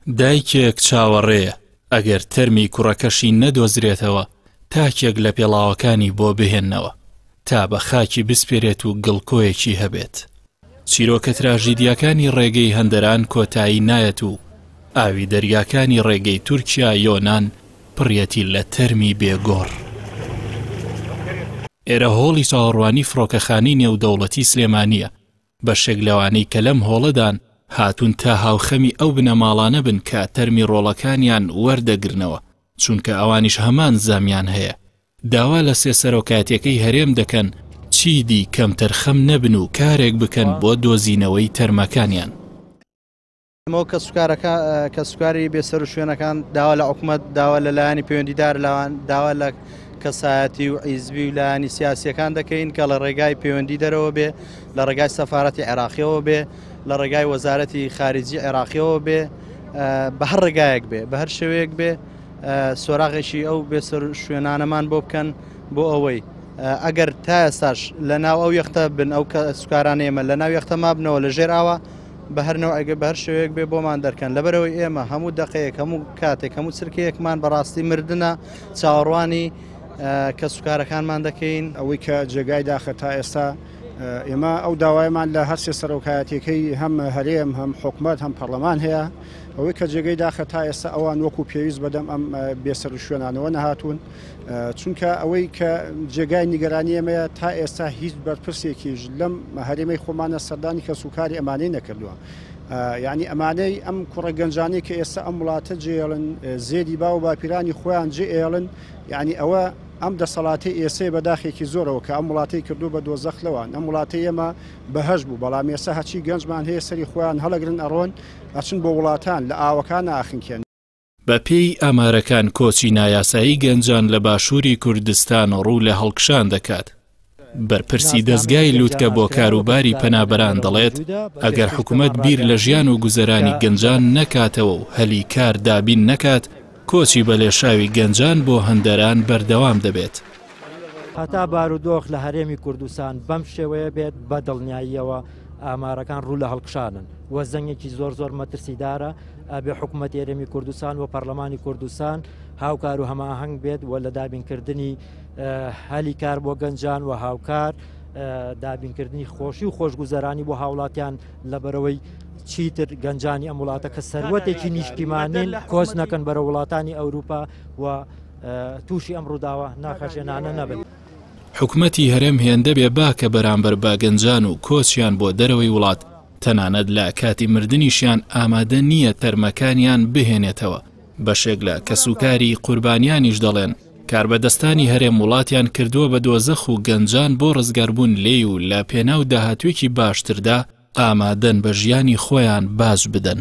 دایکێک چاوەڕێیە ئەگەر تەرمی کوڕەکەشی نەدۆزرێتەوە تاکێک لە پێڵاوەکانی بۆ بهێننەوە تا بە خاکی بسپێرێت و گڵکۆیەکی هەبێت. چیرۆکە تراژیدیاکانی ڕێگەی هەندەران کۆتایی نایەت و ئاوی دەریاکانی ڕێگەی تورکیا یۆنان پڕیەتی لە تەرمی بێ گۆڕ. ئێرە هۆڵی چاوەڕوانی فڕۆکەخانەی نێودەوڵەتی سلێمانییە، بەشێک لەوانەی کە لەم هۆڵەدان هاتوون تا هاوخەمی ئەو بنەماڵانە بن کە تەرمی ڕۆڵەکانیان وەردەگرنەوە، چونکە ئەوانیش هەمان زامیان هەیە. داوا لە سێ سەرۆکایەتیەکەی هەرێم دەکەن چیدی کەمتەرخەم نەبن و کارێک بکەن بۆ دۆزینەوەی تەرمەکانیان. ئێمە وەک کەسوکارەکە کەسوکاری بێسەروشوێنەکان داوا لە حکومەت داوا لە لایەنی پەیوەندیدار لەوان داوا لە کەسایەتی و عیزبی و لایەنی سیاسیەکان دەکەین کە لە ڕێگای پەیوەندی دەرەوە بێ لە ڕێگای سەفارەتی عێراقیەوە بێ لە ڕێگای وەزارەتی خارجی عێراقیەوە بێ بە هەر ڕێگایەک بێ بە هەر شێوەیەک بێ سۆراغێکی ئەو بێسەروشوێنانەمان بۆ بکەن بۆ ئەوەی ئەگەر تا ئێستاش لە ناو ئەو یەختە بن ئەو کەسوکارانە ئێمە لە ناو یەختە مابنەوە لە ژێر ئاوە بە هەر نەوعێک بە هەر شێوەیەک بێ بۆمان دەرکەن لەبەرەوەی ئێمە هەموو دەقەیەک هەموو کاتێک هەموو چرکەیەکمان بەڕاستی مردنە چاوەڕوانی کەسوکارەکانمان دەکەین. ئەوەی کە جێگای داخە تا ئێستا ئێمە ئەو داوایەمان لە هەر سێ سەرۆکایەتیەکەی هەم هەرێم هەم حکومەت هەم پەرلەمان هەیە ئەوەی کە جێگەی داخە تا ئێستا ئەوان وەکو پێویست بەدەم ئەم بێسەروشوێنانەوە نەهاتوون چونکە ئەوەی کە جێگای نیگەرانی ئێمەیە تا ئێستا هیچ بەرپرسێکیش لەم هەرێمەی خۆمانە سەردانی کەسوکاری ئەمانەی نەکردووە. یعنی ئەمانەی ئەم کوڕە گەنجانەی کە ئێستا ئەم وڵاتە جێڵن زێدی باو باپیرانی خۆیان جێ ئێڵن یعنی ئەوە ئەم دەسەڵاتی ئێسێ بە داخێکی زۆرەوە کە ئەم وڵاتی کردو بە دۆزەخ لەوان ئەم وڵاتی ئێمە بەهەش بوو بەڵام ئێستا هەچی گەنجمان هەیە سەری خۆیان هەڵەگرن ئەڕۆن ئەچن بۆ وڵاتان لە ئاوەکان ئاخنکێن. بەپێی ئامارەکان کۆچی نایاسایی گەنجان لە باشووری کوردستان ڕوو لە هەڵکشان دەکات. بەرپرسی دەزگای لوتکە بۆ کاروباری پەنابەران دەڵێت، ئەگەر حکومەت بیر لە ژیان و گوزەرانی گەنجان نەکاتەوە و هەلی کار دابین نەکات، کۆچی بەلێشاوی گەنجان بۆ هەندەران بەردەوام دەبێت. هەتا بارودۆخ لە هەرێمی کوردستان بەم شێوەیە بێت، بە دڵنیاییەوە ئامارەکان ڕوو لە هەڵکشانن و زەنگێکی زۆر زۆر مەترسیدارە، ئەبێ حکومەتی هەرێمی کوردستان و پەرلەمانی کوردستان هاوکار و هەماهەنگ بێت و لە دابینکردنی هەلی کار بۆ گەنجان و هاوکار دابینکردنی خۆشی و خۆشگوزەرانی بۆ هاوڵاتیان لەبەرەوەی چیتر گەنجانی ئەم وڵاتە کە سەروەتێکی نیشتیمانین کۆچ نەکەن بەرە وڵاتانی ئەوروپا و تووشی ئەم ڕووداوە ناخەشێنانە نەبن. حکومەتی هەرێم هێندە بێ باکە بەرامبەر بە گەنجان و کۆچیان بۆ دەرەوەی وڵات، تەنانەت لە کاتی مردنیشیان ئامادە نییە تەرمەکانیان بهێنێتەوە، بەشێک لە کەسوکاری قوربانیانیش دەڵێن، کاربەدەستانی هەرێم وڵاتیان کردووە بە دۆزەخ و گەنجان بۆ ڕزگاربوون لێی و لە پێناو داهاتووێکی باشتردا ئامادەن بە ژیانی خۆیان باج بدەن.